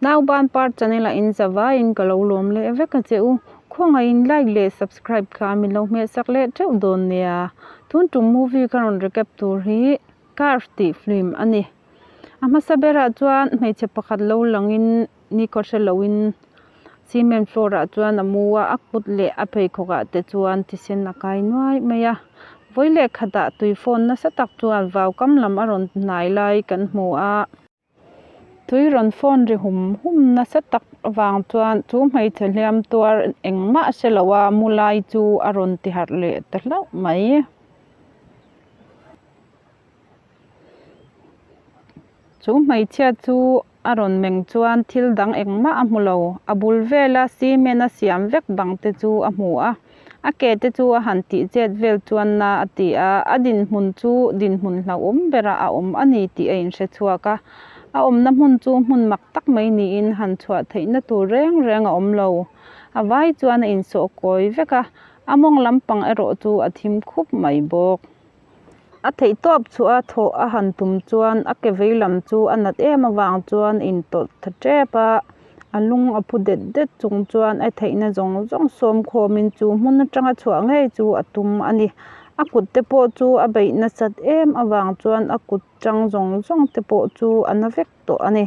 Nauban par channel ah in zavaiin ka lo lawm leh vek a che u. Khawngaihin like leh subscribe kha min lo hmeh sak leh teuh dawn nia. Tun tum movie ka rawn recap tur hi Curve tih film a ni. A hmasa berah chuan hmeichhe pakhat lo langin nikhaw hre loin cement floor ah chuan a mu a, a kut leh a pheikhawk ah te chuan thisen a kai nuai mai a. Vawi leh khatah tui phone nasa tak chuan vau kam lam a rawn hnai lai kan hmu a. Tui rawn phone ri hum hum nasa tak avang chuan chu hmeichhe hliam tuar engmah a hre lo a, mu lai chu a rawn ti harh leh ta hlauh mai. Chu hmeichhia chu a rawn meng chuan thil dang engmah a hmu lo, a bul vela cement a siam vek bang te chu a hmu a, a ke te chu a han tih chet vel chuan na a ti a, a dinhmun chu dinhmun hlauhawm berah a awm a ni tih a inhre chhuak a, a awmna hmun chu hmun mak tak mai niin han chhuah theihna tur reng reng a awm lo, a vai chuan a insawh kawi vek a, a mawng lampang erawh chu a thim khup mai bawk. A theih tawp chhuah a thawh a han tum chuan a ke vei lam chu a nat em avang chuan a intawlh tha tep a, a lung a phu det det chung chuan a theihna zawng zawng sawm khawmin chu hmun atanga chhuah ngei chu a tum a ni. A kut te pawh chu a beih nasat em avang chuan a kut chang zawng zawng te pawh chu a na vek tawh a ni.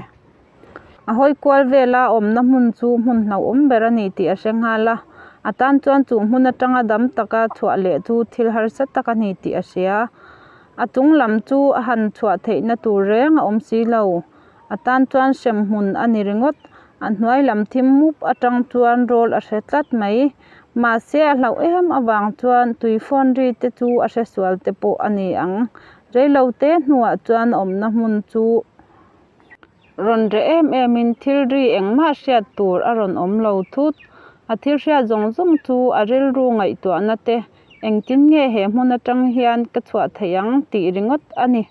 A hawi kual vela awmna hmun chu hmun hlauhawm ber a ni tih a hre nghal a, a tan chuan chu hmun atanga dam taka chhuah leh chu thil harsa tak a ni tih a hria. A chung lam chu a han chhuah theihna tur reng a awm si lo, a tan chuan hrem hmun a ni ringawt. A hnuai lam thim mup atang chuan rawl a hre tlat mai. Mahse a hlauh em avang chuan tui phone ri te chu a hre sual te pawh a ni ang. Reilote hnuah chuan a awmna hmun chu. Rawn reh em em in thil ri engmah hriat tur a rawn awm lo thut. A thil hriat zawng zawng chu a rilru ngaihtuahna te engtin nge he hmun atang hian ka chhuah theih ang tih ringawt a ni.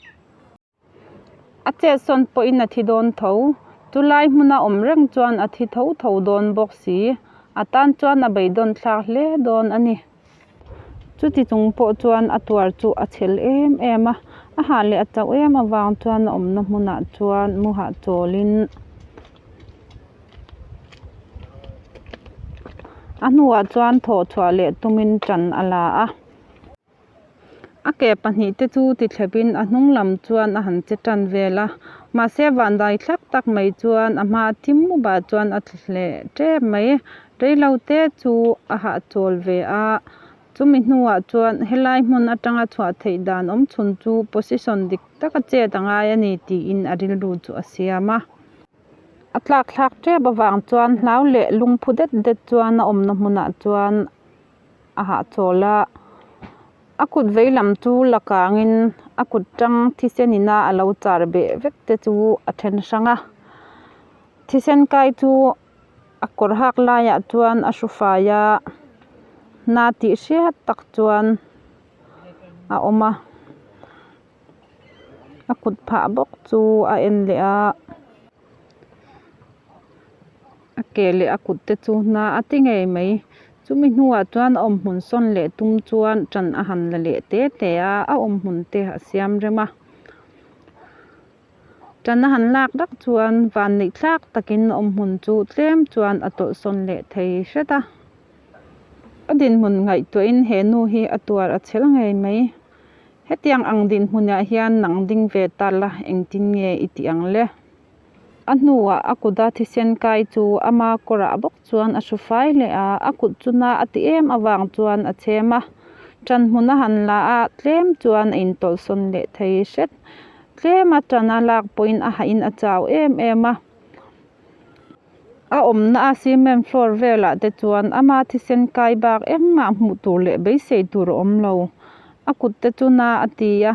A chetsawn pawhin a thi dawn tho. Chulai hmuna awm reng chuan a thi tho tho dawn bawk si. A tan chuan a beidawn thlak hle dawn a ni. Chuti chung pawh chuan a tuar chu a chhel em em a, a hah leh a chauh em avang chuan a awmna hmunah chuan mu hahchawlin a hnuah chuan thawh chhuah leh tumin ṭan a la a. A ke pahnih te chu ti thlepin a hnung lam chuan a han che tan vel a, mahse vandai thlak tak mai chuan a hma thim mupah chuan a tla hleh tep mai. Reilo te chu a hahchawl ve a, chumi hnuah chuan helai hmun atanga chhuah theih dan awm chhun chu position dik taka chet a ngai a ni tiin a rilru chu a siam a. A tlak thlak tep avang chuan hlau leh lungphu det det chuan a awmna hmunah chuan. a hahchawl a a kut vei lam chu la kangin a kut tang thisen ina a lo char beh vek te chu a then hrang a thisen kai chu a kawr hak laiah chuan a hru fai a na tih hriat tak chuan a awm a a kut phah bawk chu a en leh a. A ke leh a kut te chu hna a ti ngei mai chumi hnuah chuan a awmhmun sawn leh tum chuan tan a han la leh te te a a awmhmun te a siam rem a tan a han lak dak chuan van neih thlak takin a awmhmun chu tlem chuan a tawlh sawn leh thei hret a a dinhmun ngaihtuahin he nu hi a tuar a chhel ngei mai. Hetiang ang dinhmunah hian nang ding ve ta la engtin nge i tih ang le? A hnuah a kuta thisen kai chu ama kawrah bawk chuan a hru fai leh a, a kut chu na a ti em avang chuan a chhem a. Ṭan hmun a han la a, tlem chuan a intawlhsawn leh thei hret. Tlema ṭan a lak pawhin a hahin a chau em em a. A awmna a cement floor velah te chuan ama thisen kai bak engmah hmuh tur leh beisei tur a awm lo. A kut te chu na a ti a,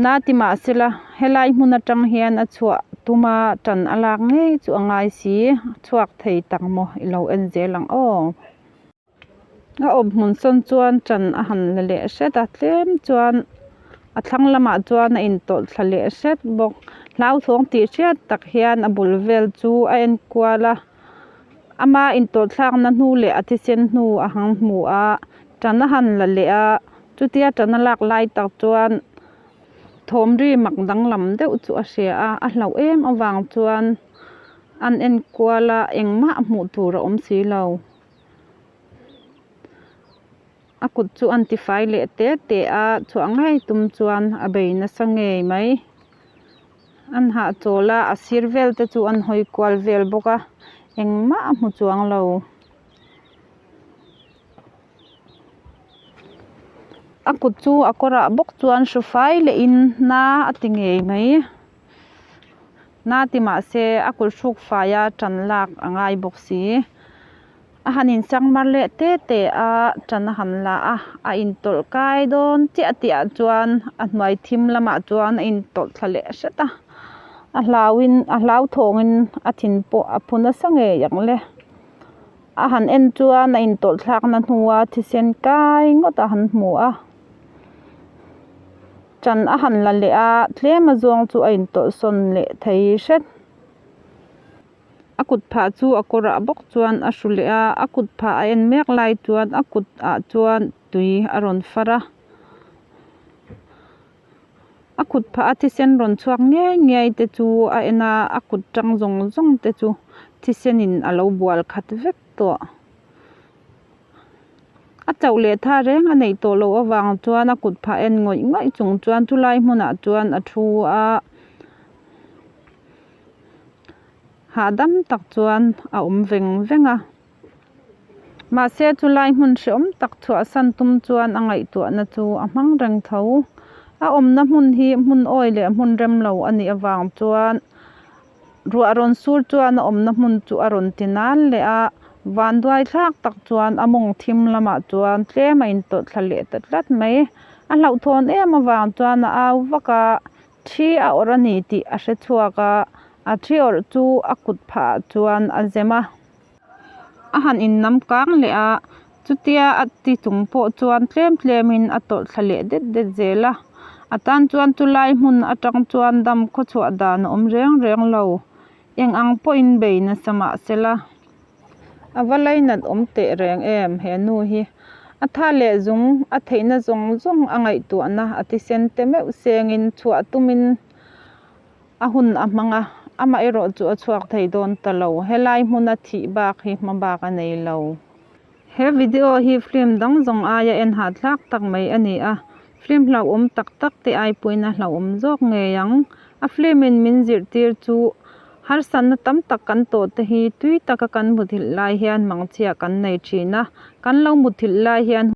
na ti mah sela helai hmun atang hian a chhuah tum a tan a lak ngei chu a ngai si, a chhuak thei tak maw i lo en zel ang aw. A awm hmun sawn chuan tan a han la leh hret a tlem chuan a thlang lamah chuan a intawlh thla leh hret bawk hlauthawng tih hriat tak hian a bul vel chu a en kual a ama intawlh thlakna hnu leh a thisen hnu a hang hmu a tan a han la leh a chutia tan a lak lai tak chuan thawm ri mak danglam deuh chu a hria a a hlauh em avang chuan. An en kual a engmah hmuh tur a awm si lo. A kut chu an tifai leh te te a chhuah ngei tum chuan a bei nasa ngei mai. An hahchawl a a sir vel te chu an hawi kual vel bawk a engmah a hmu chuang lo. A kut chu a kawrah bawk chuan hru fai leh in na a ti ngei mai. Na ti mahse a kut hruk faia tan lak a ngai bawk si. A han insang mar leh te te a tan a han la a a intawlh kai dawn chiah tih ah chuan a hnuai thim lamah chuan a intawlh thla leh hret a a hlauin a hlauthawngin a thin pawh a phu nasa ngei ang le. A han en chuan a intawlh thlakna hnua thisen kai ngawt a han hmu a tan a han la leh a tlem a zawng chu a intawlh sawn leh thei hret. A kut phah chu a kawrah bawk chuan a hru leh a a kut phah a en mek lai chuan a kut ah chuan tui a rawn far a a kut phah a thisen rawn chhuak ngiai ngiai te chu a en a a kut tang zawng zawng te chu thisen in a lo bual khat vek tawh. A chauh leh tha reng a neih tawh loh avang chuan a kut phah en ngawih ngawih chung chuan chulai hmunah chuan a thu a hahdam tak chuan a awm veng veng a mahse chulai hmun hrehawm tak chhuahsan tum chuan a ngaihtuahna chu a hmang reng tho a awmna hmun hi hmun awi leh hmun rem lo a nih avang chuan ruah rawn sur chuan a awmna hmun chu a rawn ti nal leh a vanduai thlak tak chuan a mawng thim lamah chuan tlem a intawlh thla leh ta tlat mai a hlauhthawn em avang chuan a au vak a thi a awrh a ni tih a hre chhuak a a thi awrh chu a kut phah ah chuan a zem a a han innam kang leh a chutia a ti chung pawh chuan tlem tlem in a tawlh thla leh det det zel a a tan chuan chulai hmun atang chuan dam khaw chhuah dan a awm reng reng lo eng ang pawhin bei nasa mahsela a va lainat awm teh reng em he nu hi a tha leh zung a theihna zawng zawng a ngaihtuahna a thisen te meuh sengin chhuah tumin a hun a hmang a amaherawh chu a chhuak thei dawn ta lo helai hmuna thih bak hi hma bak a nei lo. He video hi film dang zawng aia en hahthlak tak mai a ni a film hlauhawm tak tak te ai pawhin a hlauhawm zawk ngei ang a film in min zirtir chu harsatna tam tak kan tawh te hi tui taka kan muthilh lai hian mangchhia kan nei thin a kan lo muthilh lai hian.